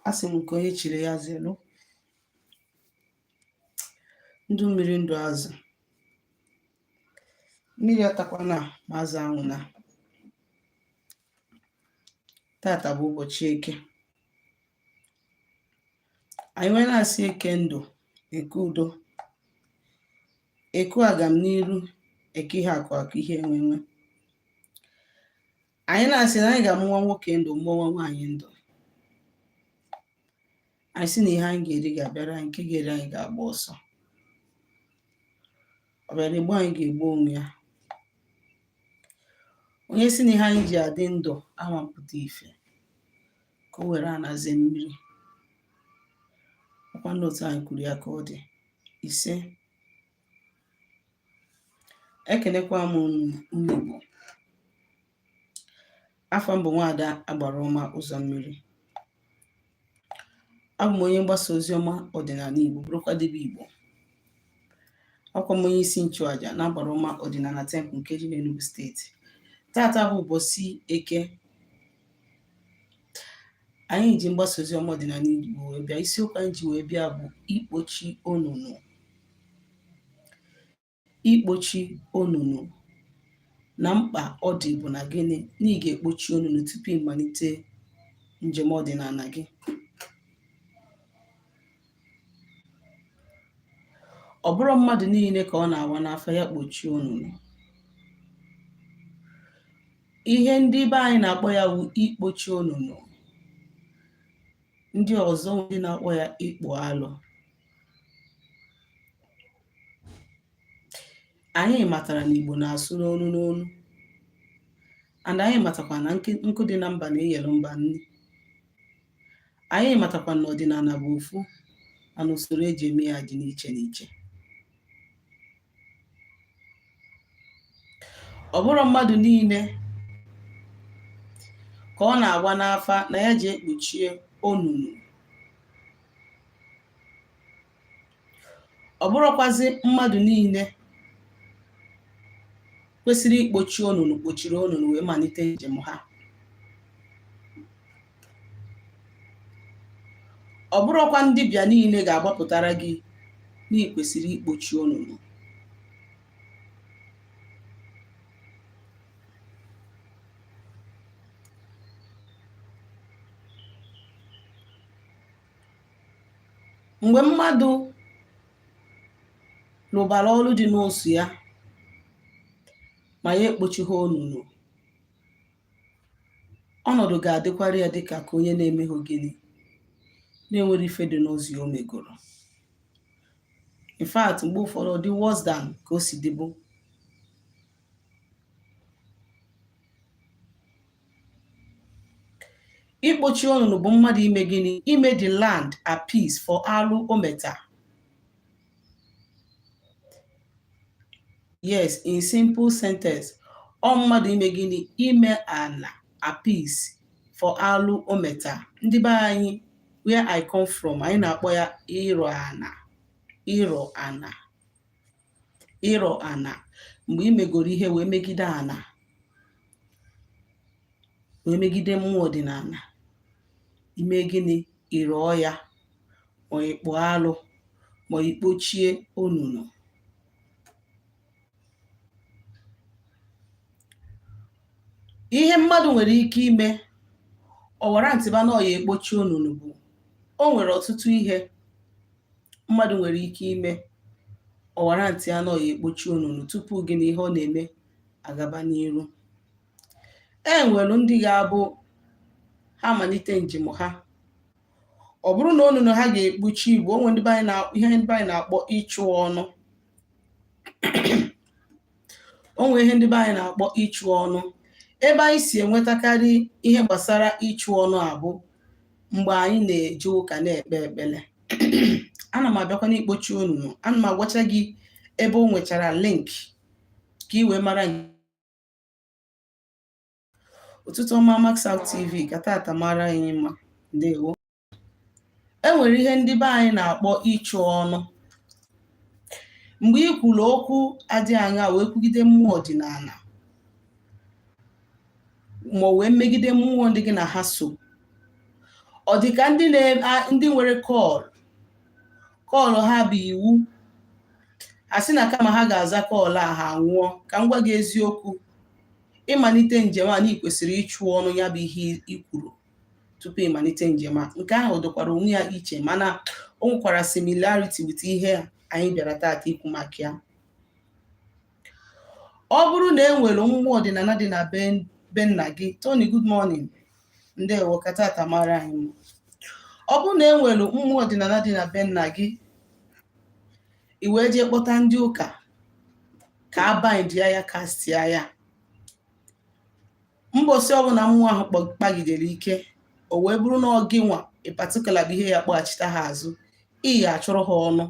Asị m nke onye chiri ya zelu. Ndụ mmiri, ndụ azụ. Mmiri atakwana ma azụ anwụna. Tata bụ ụbọchị Eke. Anyị wee na-asị Eke ndụ, Eke udo, Eke agamniru, Eke ihe akụ akụ, ihe enwe enwe. Anyị na-asị na anyị ga-amụ nwa nwoke ndụ, mụọ nwa nwaanyị ndụ. Anyị sị na ihe anyị ga-eri ga-abịara anyị, nke ga-eri anyị ga-agba ọsọ. Ọ bịara egbu anyị ga-egbu onwe ya. Onye sị na ihe anyị ji adị ndụ ama pụta ife, ka o were anazie mmiri. Ọkwa ndị otu anyị kwuru ya ka ọ dị. Ise. Ekenekwa m unu ụmụ Igbo. Afa m bụ Nwaada Agbara Ọma Ụzọ Mmiri. Abụ m onye mgbasa ozi ọma ọdịnala Igbo, bụrụkwa dibịa Igbo. Abụkwa m onye isi nchụaja na Agbara Ọma Ọdịnala Temple nke dị n'Enugu steeti. Tata bụ ụbọchị Eke. Anyị ji mgbasa ozi ọma ọdịnala Igbo wee bịa. Isiokwu anyị ji wee bịa bụ ikpochi onunu. Ikpochi onunu na mkpa ọ dị bụ na gịnị? Na ị ga-ekpochi onunu tupu ị malite njem ọdịnala gị. Ọ bụrọ mmadụ niile ka ọ na-awa n'afa ya kpochie onunu. Ihe ndị be anyị na-akpọ ya wụ ikpochi onunu. Ndị ọzọ ndị na-akpọ ya ịkpụ alụ. Anyị matara na Igbo na-asụ n'onu n'onu, and anyị matakwa na nkụ dị na mba na-eghelu mba nri. Anyị matakwa na ọdịnala bụ ofu, mana usoro eji eme ya dị n'iche n'iche. Ọ bụrọ mmadụ niile ka ọ na-agba n'afa na ya ji ekpuchie onunu. Ọ bụrọkwazi mmadụ niile kwesịrị ikpochi onunu kpochiri onunu wee malite njem ha. Ọ bụrọkwa ndị dibịa niile ga-agbapụtara gị na ị kwesịrị ikpochi onunu. Mgbe mmadụ lụbara ọrụ dị n'ụsọ ya ma ya ekpochighị onunu, ọnọdụ ga-adịkwara ya dịka ka onye na-emeghị gịnị, na-enwere ife dị n'ụzọ ya o megoro. In fact, mgbe ụfọdụ ọ dị worse than ka o si dịbụ. Ikpochi onunu bụ mmadụ ime gịnị? Ime the land at peace for alụ o meta. Yes, in simple sentence, ọ mmadụ ime gịnị? Ime ala at peace for alụ o meta. Ndị be anyị, where I come from, anyị na-akpọ ya ịrọ ana. Ịrọ ana. Ịrọ ana. Mgbe ị megoro ihe wee megide ana, wee megide mmụọ ọdịnala, ime gịnị? Ịrọọ ya, ma ịkpụ alụ, ma ikpochie onunu. Ihe mmadụ nwere ike ime ọ warrantịba na ọ ya ekpochi onunu bụ, o nwere ọtụtụ ihe mmadụ nwere ike ime ọ warrantị ya na ọ ya ekpochi onunu tupu gị na ihe ọ na-eme agaba n'iru. E nwere ndị ga-abụ ha malite njem ha, ọ bụrụ na onunu ha ga-ekpuchi bụ onwe ndị be anyị na ihe ndị be anyị na-akpọ ịchụ ọnụ. O nwere ihe ndị be anyị na-akpọ ịchụ ọnụ. Ebe anyị si enwetakarị ihe gbasara ịchụ ọnụ abụ mgbe anyị na-eje ụka na-ekpe ekpere. Ana m abịakwa n'ikpochi onunu, ana m agwacha gị ebe o nwechara link ka ị wee mara. Ụtụtụ ọma, Max Out TV, ka tata mara anyị mma. Ndewo. E nwere ihe ndị be anyị na-akpọ ịchụ ọnụ. Mgbe ị kwuru okwu adịghị aṅa wee kwugide mmụọ ọdịnala, ma wee megide mmụọ ndị gị na ha so, Ọ dị ka ndị na ndị nwere call, call ha bụ iwu a sị na kama ha ga-aza call a, ha nwụọ. Ka m gwa gị eziokwu, ịmalite njem a na ị kwesịrị ịchụ ọnụ ya bụ ihe i kwuru tupu ịmalite njem a. Nke ahụ dokwara onwe ya iche, mana o nwekwara similarity with ihe anyị bịara taata ikwu maka ya. Ọ bụrụ na e nwere mmụọ ọdịnala dị na be nna gị. Tony, good morning, ndewo, ka tata mara anyị mma. Ọ bụrụ na e nwere mmụọ ọdịnala dị na be nna gị, i wee jee kpọta ndị ụka ka a bind ya, ya kastia ya, mbọsị ọbụla mmụọ ahụ kpagidere ike, o wee bụrụ na ọ gị nwa in particular bụ ihe ya kpọghachite ha azụ, ị ya achụrụ ha ọnụ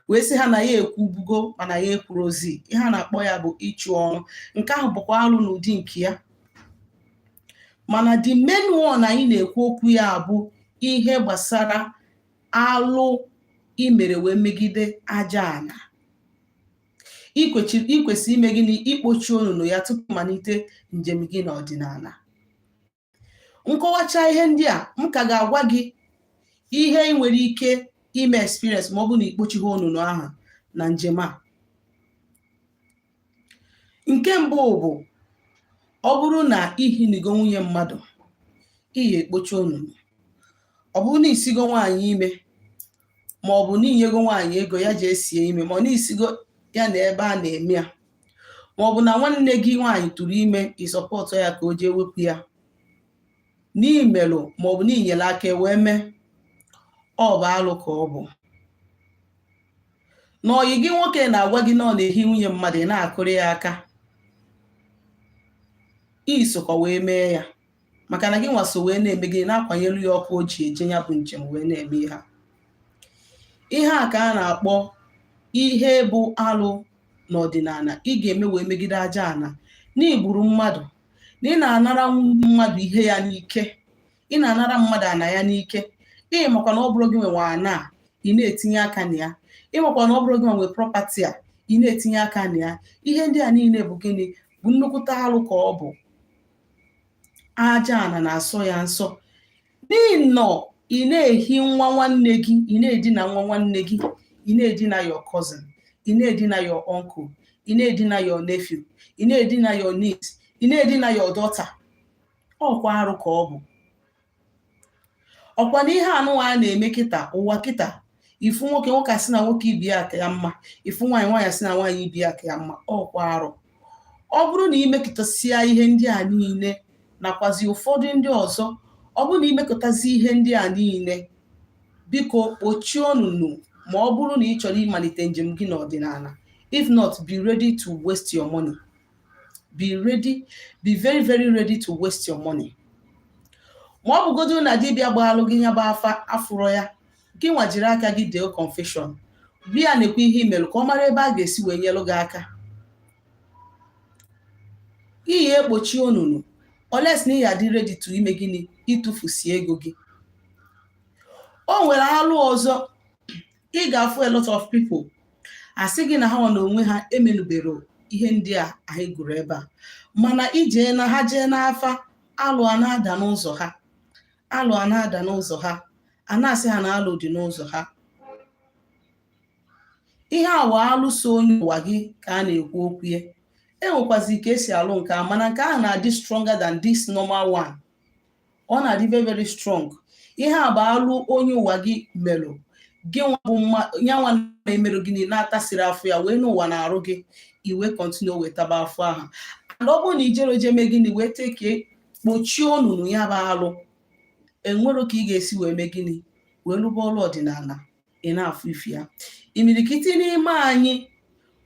wee sị ha na ya ekwubugo mana ya ekwurozi. Ihe a na-akpọ ya bụ ịchụ ọnụ. Nke ahụ bụkwa alụ n'ụdị nke ya, mana the main one anyị na-ekwu okwu ya bụ ihe gbasara alụ imere wee megide aja ana. Ikwesị ime gịnị? Ikpochi onunu ya tupu malite njem gị n'ọdịnala. Nkọwacha ihe ndị a, m ka ga-agwa gị ihe ị nwere ike ime experience ma ọ bụ na ikpochighị onunu ahụ na njem a. Nke mbụ bụ, ọ bụrụ na ihinigo nwunye mmadụ, iyi ekpochi onunu. Ọ bụrụ na isigo nwaanyị ime, ma ọ bụ na inyego nwaanyị ego ya ji esie ime, ma ọ na isigo ya na ebe a na-eme ya, ma ọ bụ na nwanne gị nwaanyị tụrụ ime, ị support ya ka o jee wepụ ya n'imelụ, ma ọ bụ na inyere aka wee mee, ọ bụ alụ ka ọ bụ. Na ọyị gị nwoke na-agwa gị na ọ na-ehi nwunye mmadụ, ị na-akụrụ ya aka, isokwa wee mee ya, maka na gị nwa so wee na-eme gị na-akwanyelu ya ọkụ o ji eje ya bụ njem wee na-eme ihe a. Ihe a ka a na-akpọ ihe bụ alụ n'ọdịnala ị ga-eme wee megide aja ana. Na igburu mmadụ, na ị na-anara mmadụ ihe ya n'ike, ị na-anara mmadụ ana ya n'ike. Ị makwa na ọ bụrụ gị nwe ana a, ị na-etinye aka na ya. Ị makwa na ọ bụrụ gị nwe property a, ị na-etinye aka na ya. Ihe ndị a niile bụ gịnị? Bụ nnukwute alụ ka ọ bụ. Aja ana na-asọ ya nsọ. N'ihi nọ ị na-ehi nwa nwanne gị, ị na-edina nwa nwanne gị, ị na-edina your cousin, ị na-edina your uncle, ị na-edina your nephew, ị na-edina your niece, ị na-edina your daughter, ọkwa arụ ka ọ bụ. Ọkwa na ihe anụnwa a na-eme kịta, ụwa kịta, ifu nwoke, nwoke asị na nwoke ibi ya ka ya mma, ifu nwaanyị, nwaanyị asị na nwaanyị ibi ya ka ya mma, ọkwa arụ. Ọ bụrụ na imekọtasịa ihe ndị a niile nakwazi ụfọdụ ndị ọzọ, ọ bụrụ na imekọtazi ihe ndị a niile, biko kpochie onunu ma ọ bụrụ na ị chọrọ ịmalite njem gị n'ọdịnala. If not, be ready to waste your money. Be ready, be very very ready to waste your money. Ma ọ bụgodu na dibịa gbaalụ gị ya bụ afa afụrọ ya, gị nwa jiri aka gị dee confession bịa na-ekwu ihe imelụ ka ọ mara ebe a ga-esi wee nyelụ gị aka iyi ekpochi onunu, unless na ị ya dị ready to ime gịnị? Ịtụfusi ego gị. O nwere alụ ọzọ ị ga-afụ. A lot of people asị gị na ha nwa na onwe ha emenubero ihe ndị a anyị gụrụ ebe a, mana ijee na ha jee n'afa, alụ a na-ada n'ụzọ ha, alụ a na-ada n'ụzọ ha, a na-asị ha na alụ dị n'ụzọ ha. Ihe a wụ alụso onye ụwa gị ka a na-ekwu okwu ya. E nwekwazi ka esi alụ nke a, mana nke ahụ na-adị stronger than this normal one. Ọ na-adị very very strong. Ihe a bụ alụ onye ụwa gị melụ gị nwa, bụ ya nwa na-emerụ gịnị na-atasịrị afọ ya wee n'ụwa na-arụ gị, iwe continue wee taba afọ ahụ. And ọ bụrụ na ijere je mee gịnị wee tekee kpochie onunu ya bụ alụ, enwero ka ị ga-esi wee mee gịnị wee lụba ọlụ ọdịnala. Ị na-afụ ife ya, imirikiti n'ime anyị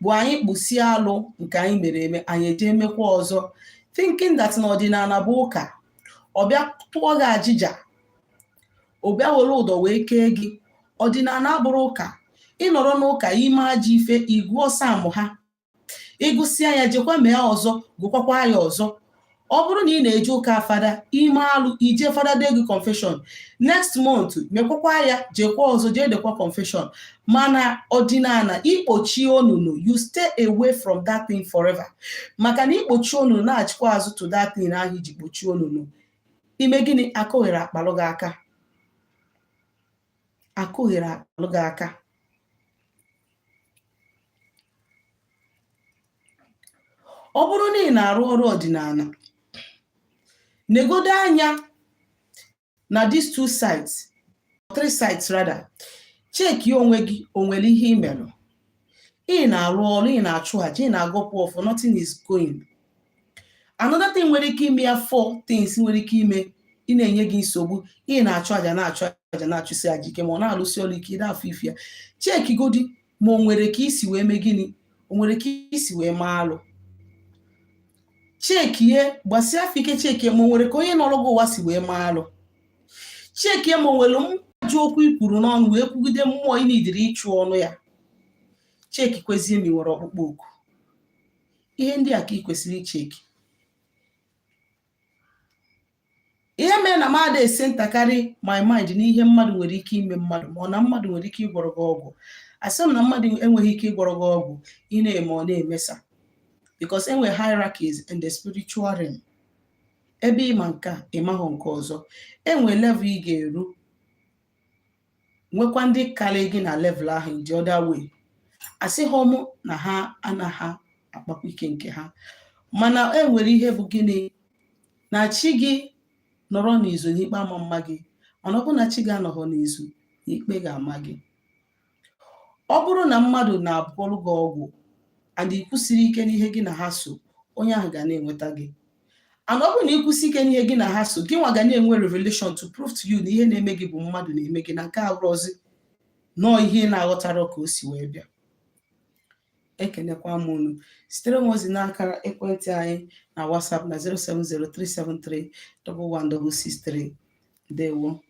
bụ anyị kpụsie alụ nke anyị mere eme, anyị eje emekwa ọzọ, thinking that na ọdịnala bụ ụka. Ọ bịa tụọ gị ajịja, ọ bịa were ụdọ wee kee gị. Ọdịnala abụrụ ụka. Ịnọrọ n'ụka ime ajọ ife, ịgụọ psalm ha, ịgụsịa ya, jekwa mee ọzọ, gụkwakwa ya ọzọ. Ọ bụrụ na ị na-eje ụka fada, ime alụ, ije fada dee gị confession, next month mekwakwa ya, jekwa ọzọ, jee dekwa confession. Mana ọdịnala, ikpochi onunu, you stay away from that thing forever, maka na ikpochi onunu na-achịkwa azụ to that thing ahụ iji kpochie onunu. Ime gịnị? Akụghere akpalụ gị aka. Akụghere alụ gị aka. Ọ bụrụ na ị na-arụ ọrụ ọdịnala, negodo anya na these two sides, three sides rather. Cheki onwe gị, o nwere ihe ị merụ. Ị na-arụ ọrụ, ị na-achụ aja, ị na-agọpụ ọfọ, nothing is going. Another thing nwere ike ime ya, four things nwere ike ime ị na-enye gị nsogbu: ị na-achụ aja, na-achụ aja, na-achụsi aja ike, ma ọ na-alụsi ọrụ ike, ịda afọ ife ya. Chekigodi ma o nwere ka isi wee mee gịnị, o nwere ka isi wee maa alụ. Chekie, gbasie afọ ike, chekie ma o nwere ka onye nọrọ gị ụwa si wee maa alụ. Chekie ma o nwere ajọ okwu i kwuru n'ọnụ wee kwugide mmụọ ị nidiri ịchụ ọnụ ya. Chekikwezie ma ị nwere ọkpụkpọ oku. Ihe ndị a ka ị kwesịrị icheki. Ihe mere na m ada ecenterkarị my mind n'ihe mmadụ nwere ike ime mmadụ, ma ọ na mmadụ nwere ike ịgwọrọ gị ọgwụ, asị m na mmadụ enweghị ike ịgwọrọ gị ọgwụ, ị na-eme ọ na-emesa, because enwe hierarchies in the spiritual realm. Ebe ịma nke a, ịmahụ nke ọzọ. Enwe level ị ga-eru, nwekwa ndị karị gị na level ahụ in the other way. Asịghị m na ha anaghị akpakwa ike nke ha, mana e nwere ihe bụ gịnị na chi gị nọrọ n'izu n'ikpe ama mma gị, mana ọ bụrụ na chi gị anọghọ n'izu, na ikpe ga-ama gị. Ọ bụrụ na mmadụ na-agwọrụ gị ọgwụ and ikwusiri ike n'ihe gị na ha so, onye ahụ ga na-enweta gị. And ọ bụrụ na ikwusi ike n'ihe gị na ha so, gị nwa ga na-enwe revelation to prove to you na ihe na-eme gị bụ mmadụ na-eme gị, na nke abụrụzi nọọ ihe ị na-aghọtara ka o si wee bịa. Ekenekwa m unu. Sitere m ozi n'akara ekwentị anyị na WhatsApp na 07037311663. Ndewo.